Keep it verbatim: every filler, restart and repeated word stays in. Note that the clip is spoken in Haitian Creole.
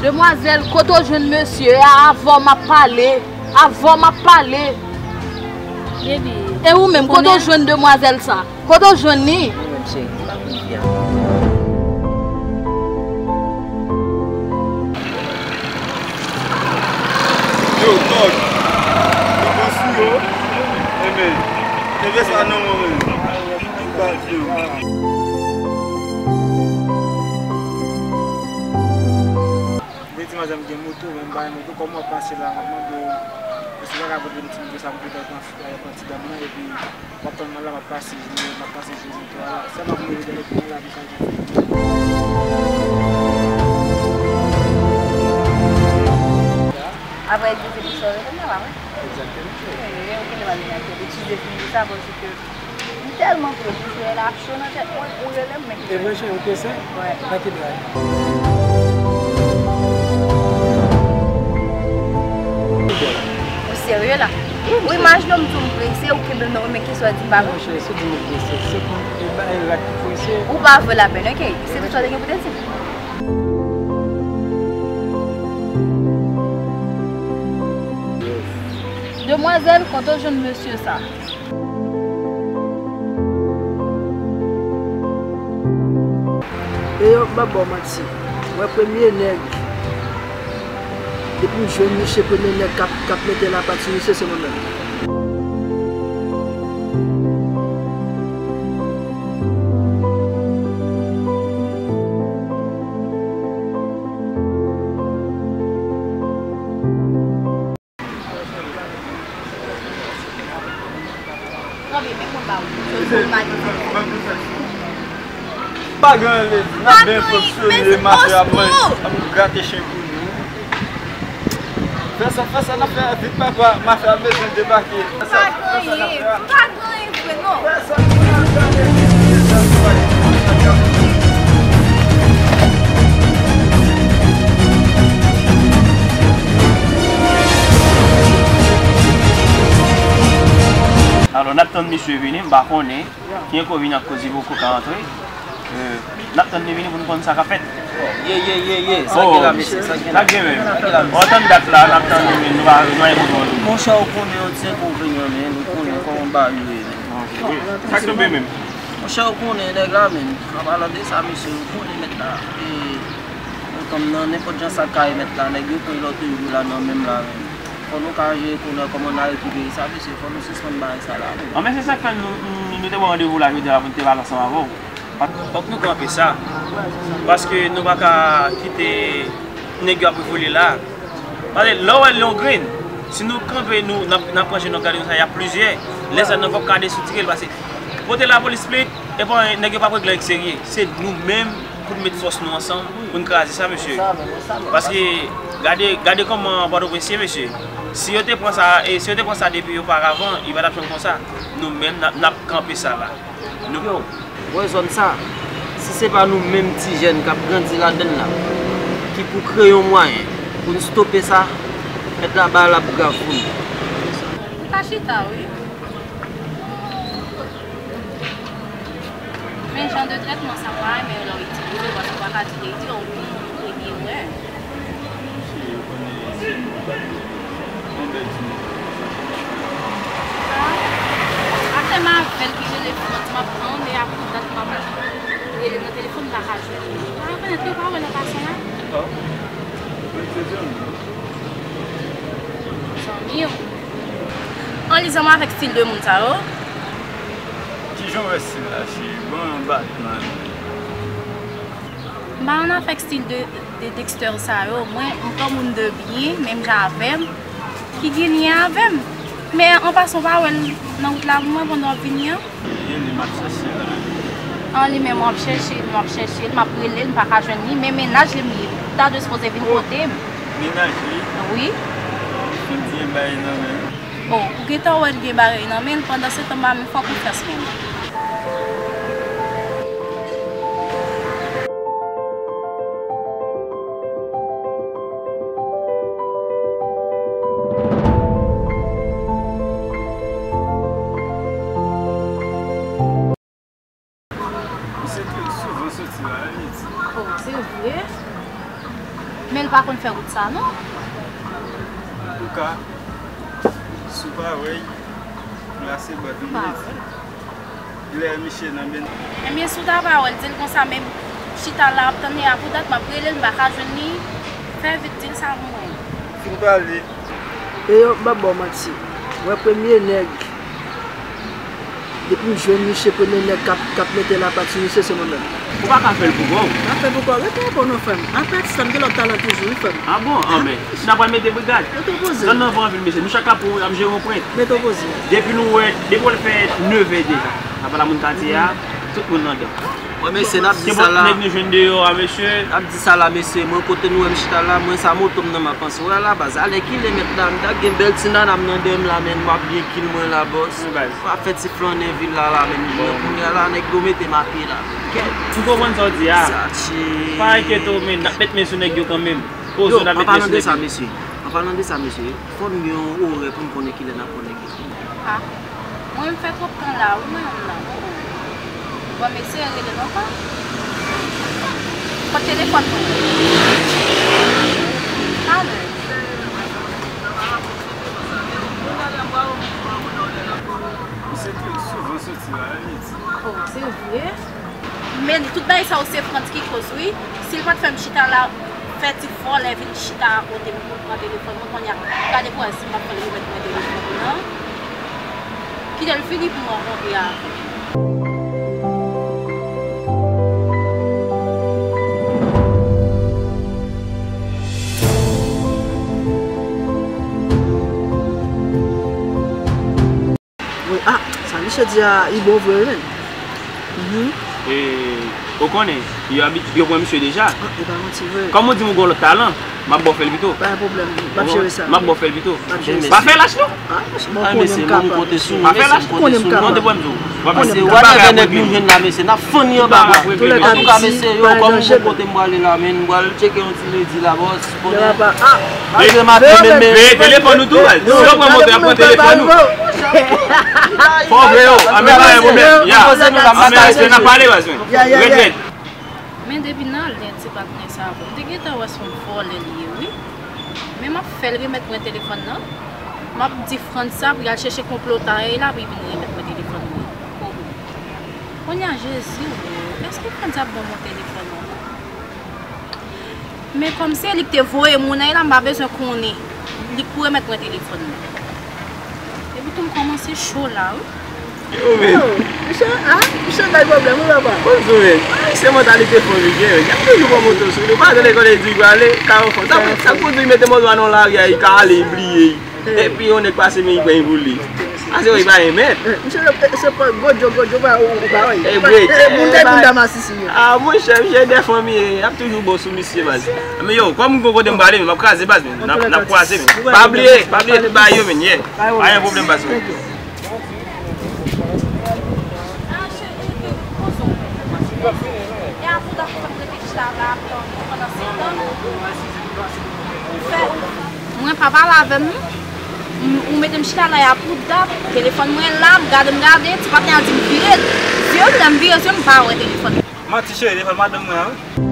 Demwazèl, kote w jwenn mesye a? Avè w m ap pale. Avè w m ap pale. Baby. E ou menm, kote w jwenn demwazèl sa? Kote w jwenn li? Mwen menm, cheri, m pa konn fi a. Yo, Tòg, nou pran sou yo. Enben, kenbe sa nan men w. Ou pa di yo. Mwen di madanm gen moto, men m pa gen moto. Kòman w ap pase la? M ap mande w, èske w pa ka pote m ti moto sa pou m te pran, pran ti dam nan, epi w ap tann mwen la, m ap pase, m ap pase sou moto a la. Sa m ap mele de lòt moun la, pou sa gen. Apre, di se pou sove konnya la, wi. Egzakteman. Wi, wi, wi, ou genlè pa vin ak betize vini sa, paske m tèlman vle pou sove la, cho nan tèt mwen, ou rele m, men ki fè. E vre, cheri, ou te sè? Wè. Nan ki dra? Ou serye la? Wi, imajine w m di w m prese, ou kenbe m nan men, kisa w di m pa vre? Non, cheri, si w di m ou prese, se pou e ba e rat ki prese. Ou pa vo lapèn, oke? Se tout sa w te gen pou te di m. Demwazèl, kote w jwenn mesye sa? E yo, m pa ba w manti. Mwen premye nèg. Depi m jwenn misye, premye nèg k ap, k ap mete lapat sou misye, se mwen menm. Pa gen anyen, n ap byen fonksyone, mafya ap manje, ap grate chen pou nou. Fè sa, fè sa n ap fè a vit, papa, mafya ap bezwen debake. Fè sa, fè sa n ap fè a. Pa gen anyen vre, non. Fè sa, fè sa n ap fè a. Alò, n ap tann misye vini, m pa konnen. Byen kou vin ak koze poko ka antre. Euh, n ap tann li vini pou n konn sa k ap fèt. Ye, ye, ye, ye. Sa gen la, mesye? Sa gen la? Sa gen menm? Sa gen la, mesye? Ou tann dat la, n ap tann li vini. Nou pa, nou pa gen pou nou. Monchè, ou konnen yon ti enkonvenyan, men, ou konnen kòman bagay yo ye, men. Wi. Sa k tonbe menm? Monchè, ou konnen nèg la, men. An palan de sa, mesye, ou konnen mèt la. E, nou konn nan nenpòt jan sa ka ye mèt la, nèg yo pran lòt yo la nan menm la, men. Fò nou ka jere kounye a kòman n a rekipere sa, mesye. Fò nou sispann bagay sa la. An, men se sa k fè nou, nou, nou te pran randevou la jodi a la pou n te pale ansanm avè w. Fòk nou kanpe sa. Paske nou pa ka kite nèg yo ap vole la. Paske lè w wè l yon grenn, si nou kanpe, nou, n ap, n ap pran je nou ap gade nou sa, y ap plizyè. Lè sa, nou p ap ka desoutire l, paske pote lapolis plant, epi nèg yo p ap regle l serye. Se nou menm pou n met fòs nou ansanm pou n kraze sa, mesye. Paske gade, gade kòman Pòtoprens ye, mesye. Si yo te pran sa, e si yo te pran sa depi oparavan, li pa t ap janm konsa. Nou menm, n ap, n ap kanpe sa la. Nou... Yo, w wè zòn sa, si se pa nou menm ti jèn k ap grandi ladann la, ki pou kreye yon mwayen pou n stope sa, mèt la bagay la ap grav pou nou. Ou ka chita, wi. Men jan de trètman sa, m pa renmen lè w itilize l, paske w pa ka di l ede w, ou konn moun ou te byen wè. Afè m avè l ki rele Frantz, m ap tann, e apre dat m ap rele nan telefòn, m pa ka jwenn li. Pa rekonèt li, ou pa wè l an pasan la? Zanmi w. An li zanmi avèk stil de moun sa yo? Kijan w wè stil la, cheri? Bon, batman. M pa ann afè ak stil de, de Dexter sa yo. Mwen, m pran moun de byen, menm jan avè m, ki gen lyen avè m. Men, an pasan, w pa wè l nan wout la pou mwen pandan w ap vini an? Li menm, m ap chèche l la. An li menm, m ap chèche l, m ap chèche l, m ap rele l, m pa ka jwenn li. Men mennaj li m ye. Li ta dwe sipoze vin kote m. Mennaj li? Wi. Fin di gen bagay nan men l. O, ou gentan wè l gen bagay nan men l, pandan se tan m pa menm fè konfyans menm. Se ke souvan soti la, li di. Oh, se vre? Men l pa konn fè wout sa, non? Antouka, si w pa wè l, la se bòt li, li di. Lè misye nan ben. Ebyen, si w ta pa wè l, di l konsa, men m chita la, ap tann li a pou dat, m ap rele l, m pa ka jwenn li. Fè vit, di l sa pou mwen. Fin pale. E yo, m p ap ba w manti. Mwen, premye nèg, depi m jwenn misye, premye nèg k ap, k ap mete lapat sou misye, se mwen menm. Ou pa ka fè l pou kò w. M ap fè pou kò w. Rete bon non, frè m. Apre atis la, m gen lòt talan toujou, wi, frè m. Ah bon? Anben, n ap pral mete brigad. Mete w poze. Zòn nan van anpil, mesye. Nou chak ka pou ap jere yon pwen. Mete w poze. Depi nou wè, depi w fè nevè deja. N ap pale a moun katye a, tout moun nan dan. Mwen, mesye, n ap di sa la. Nèg nou jwenn deyò a, mesye. N ap di sa la, mesye. Mwen, kote nou wè m chita la, mwen, sa moto m nan m ap panse. Wè la, baz, alèkile mèt la, m ta gen bèl ti nana m nan dèyè m la, men m ap byen kil mwen la, bòs. Wi, baz. M ap fè ti flannen vil la, la, men mwen, kounye a la, nèg yo mete m atè la. Kèt. M konprann sa w di a. Sa tche. Pa enkyete w, men, n ap met men sou nèg yo kanmenm. Yo, an palan de sa, mesye. An palan de sa, mesye, fò n gen yon orè pou n konnen kilè n ap pran nèg yo. Ah, mwen, m fè twòp tan la, wi, mwen menm nan. Bon, mesye, rele non pa. Kot telefòn mwen? Talè. Se ke souvan soti la, li di. Oh, se vre? Men tout bagay sa yo se Frantz ki koz, wi. Si l pa t fè m chita la, fè ti vòlè vin chita akote m pou l pran telefòn mwen, kounye a, gade pou wè si m p ap fè l remèt mwen telefòn nan. Kite l fini pou mwen, kounye a. Wi, ah, sa misye di a, li bon vre, wi, men. Mhm. E, ou konnen, yo abit-, yo pran misye deja. Ah, e pa manti vre. Kòm ou di m ou gen lòt talan, m ap ba w fè l pito. Pa gen pwoblèm, m ap jere sa. M ap ba w fè l pito. M ap jere sa. Pa fè lach, non. Ah, mesye, bon, konnen m kapab. Pa fè lach, konnen m kapab. Non, te pran m tou. Pase whatever nèg nou jwenn la, mesye, n ap fann li anba bwa. Antouka, mesye, yo, kòm m gon kote m prale la, men m pral tcheke yon ti redi la, bòs. Konnen. Veye telefòn ou tou, baz. Si yo pran moto, y ap pran telefòn ou. Fò veye yo. Anben, pa gen pwoblèm. Ya. Anben, n ap pale, baz, men. Ret nèt. Men depi nan lè ti patnè sa a, bon, m te gentan wè se yon vòlè li ye, wi. Men m ap fè l remèt mwen telefòn nan. M ap di Frantz sa pou y al chèche konplo ta e la pou y vin remèt mwen telefòn mwen. Kounye a, Jezi, wi. Èske Frantz ap ban m yon telefòn non? Men kòm se li k te voye moun nan, e la m pa bezwen konnen. Li k pou remèt mwen telefòn nan. Epi tou m kòmanse cho la, wi. Yo, men. Yo, misye, ah, misye bay pwoblèm, wi, papa. Bon, sou, men. Ah, se mantalite fanm li gen, men. Y ap toujou pran moto sou li. Ou pa tande kote li di li prale, ka yon fanm. Sa, sa k pou di li mete moto a nan lari a, li ka ale, li bliye. Epi yon nèg pase men li pran li pou li. Ase yo li pa remèt. Eh, misye, eh, se pa gwo djo, gwo djo, pa ou, ou pa wè. Eh, break. Eh, moun tèt moun ta masisi yo. Ah, monchè, misye de fanmi, eh, y ap toujou bon sou misye, baz. Men yo, kòm m gon kote m prale, men m ap kraze, baz, men. N ap, n ap kwaze, men. Pa bliye, pa bliye tout bagay yo, men, yeah. Pa gen pwoblèm, baz. Mwen pa pale avè m non. M, ou mete m chita la, y a pou dat, telefòn mwen la, m gade, m gade, ti patnè a di m vire zye m, lè m vire zye m, m pa wè telefòn. Manti cheri, telefòn madanm mwen an, wi.